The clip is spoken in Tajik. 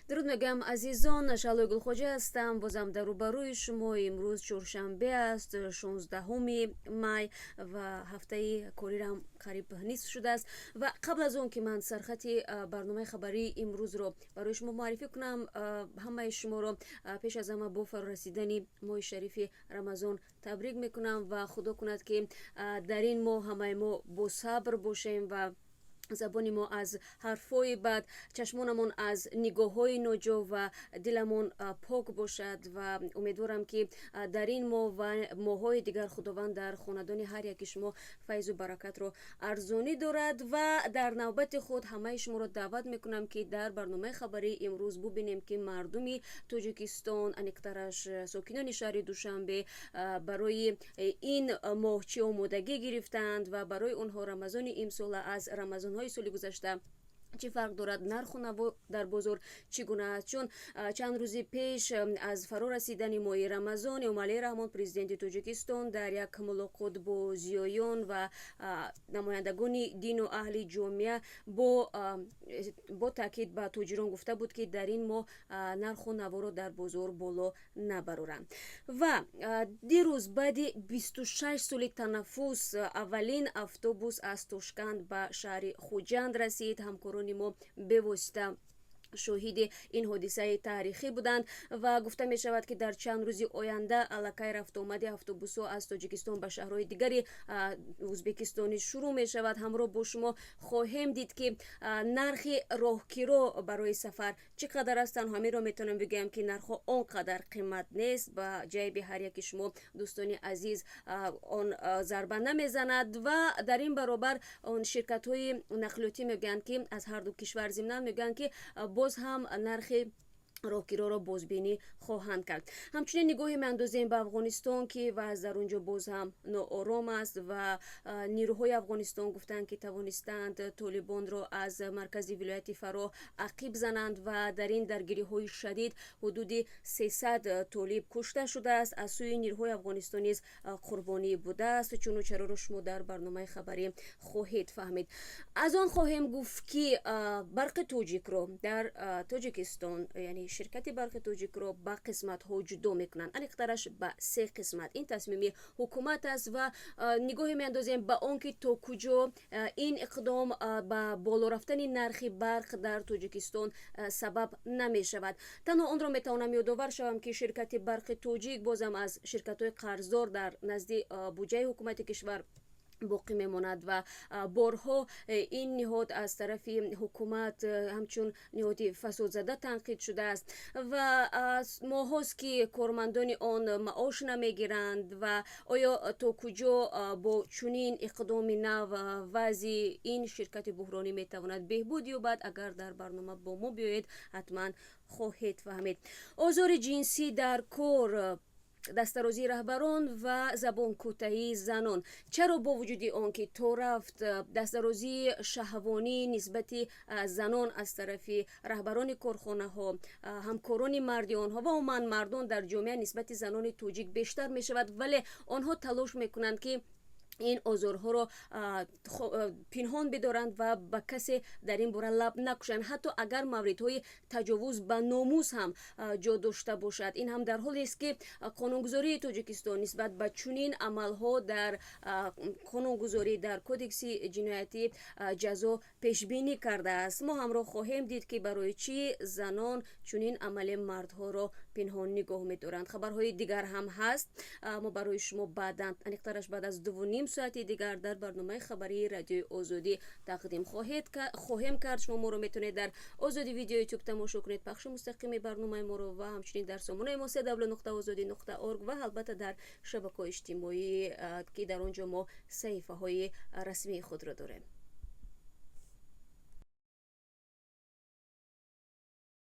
Дуруд мегӯям, азизон. Шаҳлои Гулхоҷа ҳастам, бозам дар рӯбарӯи шумо. Имрӯз чоршанбе аст, 16 май, ва ҳафтаи корирам қариб нисф шудааст. Ва қабл аз он ки ман сархати барномаи хабарии имрӯзро барои шумо муаррифӣ кунам, ҳамаи шуморо пеш аз ҳама бо фарорасидани моҳи шарифи Рамазон табрик мекунам ва Худо кунад, ки дар ин моҳ ҳамаи мо босабр бошем ва забони мо аз ҳарфҳои бад, чашмонамон аз нигоҳҳои ноҷо ва диламон пок бошад. Ва умедворам, ки дар ин моҳ ва моҳҳои дигар Худованд дар хонадони ҳар яки шумо файзу баракатро арзонӣ дорад. Ва дар навбати худ ҳамаи шуморо даъват мекунам, ки дар барномаи хабарии имрӯз бубинем, ки мардуми Тоҷикистон, аниқтараш сокинони шаҳри Душанбе, барои ин моҳ чӣ омодагӣ гирифтаанд ва барои онҳо Рамазони имсола аз рамазонҳои соли гузашта чӣ фарқ дорад, нарху наво дар бозор чӣ гуна аст. Чун чанд рӯзи пеш аз фаро расидани моҳи Рамазон Эмомалӣ Раҳмон, Президенти Тоҷикистон, дар як мулоқот бо зиёён ва намояндагони дину аҳли ҷомеа бо таъкид ба тоҷирон гуфта буд, ки дар ин моҳ нарху наворо дар бозор боло набароранд. Ва дирӯз баъди 26 соли танаффус аввалин автобус аз Тошканд ба шаҳри Хуҷанд расид. Ҳамкорони мо бевосита шоҳиди ин ҳодисаи таърихӣ буданд ва гуфта мешавад, ки дар чанд рӯзи оянда аллакай рафтуомади автобусҳо аз Тоҷикистон ба шаҳрҳои дигари Ӯзбекистонӣ шурӯъ мешавад. Ҳамроҳ бо шумо хоҳем дид, ки нархи роҳкиро барои сафар чӣ қадар аст. Танҳо ҳаминро метавонам бигӯям, ки нархҳо он қадар қимат нест, ба ҷайби ҳар яки шумо, дӯстони азиз, он зарба намезанад. Ва дар ин баробар он ширкатҳои нақлиётӣ мегӯянд, ки аз ҳарду кишвар зимнан мегӯянд, ки боз ҳам нархи роҳкироро бозбинӣ хоҳанд кард. Ҳамчунин нигоҳе меандозем ба Афғонистон, ки вазъ дар он ҷо боз ҳам ноором аст ва нирӯҳои Афғонистон гуфтанд, ки тавонистанд толибонро аз маркази вилояти Фароҳ ақиб зананд ва дар ин даргириҳои шадид ҳудуди 300 толиб кушта шудааст. Аз сӯи нирӯҳои Афғонистон низ қурбонӣ будааст. Чуну чароро шумо дар барномаи хабарӣ хоҳед фаҳмид. Аз он хоҳем гуфт, ки Барқи Тоҷикро дар Тоҷикистон, яъне ширкати Барқи Тоҷикро, ба қисматҳо ҷудо мекунанд, аниқтараш ба се қисмат. Ин тасмими ҳукумат аст ва нигоҳе меандозем ба он, ки то куҷо ин иқдом ба боло рафтани нархи барқ дар Тоҷикистон сабаб намешавад. Танҳо онро метавонам ёдовар шавам, ки ширкати Барқи Тоҷик бозам аз ширкатҳои қарздор дар назди буҷаи ҳукумати кишвар боқӣ мемонад ва борҳо ин ниҳод аз тарафи ҳукумат ҳамчун ниҳоди фасодзада танқид шудааст ва моҳҳост, ки кормандони он маош намегиранд. Ва оё то куҷо бо чунин иқдоми нав вазъи ин ширкати буҳронӣ метавонад беҳбуд ёбад? Агар дар барнома бо мо биёед, ҳатман хоҳед фаҳмид. Озори ҷинсӣ дар кор, дастдарозии раҳбарон ва забонкӯтаҳии занон. Чаро бо вуҷуди он ки то рафт дастдарозии шаҳвонӣ нисбати занон аз тарафи раҳбарони корхонаҳо, ҳамкорони марди онҳо ва умуман мардон дар ҷомеа нисбати занони тоҷик бештар мешавад, вале онҳо талош мекунанд, ки ин озорҳоро пинҳон бидоранд ва ба касе дар ин бора лаб накушанд, ҳатто агар мавридҳои таҷовуз ба номус ҳам ҷо дошта бошад? Ин ҳам дар ҳолест, ки қонунгузории Тоҷикистон нисбат ба чунин амалҳо дар қонунгузорӣ, дар Кодекси ҷиноятӣ ҷазо пешбинӣ кардааст. Мо ҳамроҳ хоҳем дид, ки барои чӣ занон чунин амали мардҳоро пинҳон нигоҳ медоранд. Хабарҳои дигар ҳам ҳаст. Мо барои шумо баъдан, аниқтараш баъд аз 2:30 соати дигар, дар барномаи хабарии Радиои Озодӣ тақдим хоҳем кард. Шумо моро метавонед дар Озодӣ Видео Ютуб тамошо кунед, пахши мустақими барномаи моро, ва ҳамчунин дар сомонаи мо www.озодӣ.org ва албатта дар шабакаҳои иҷтимоӣ, ки дар он ҷо мо саҳифаҳои расмии худро дорем.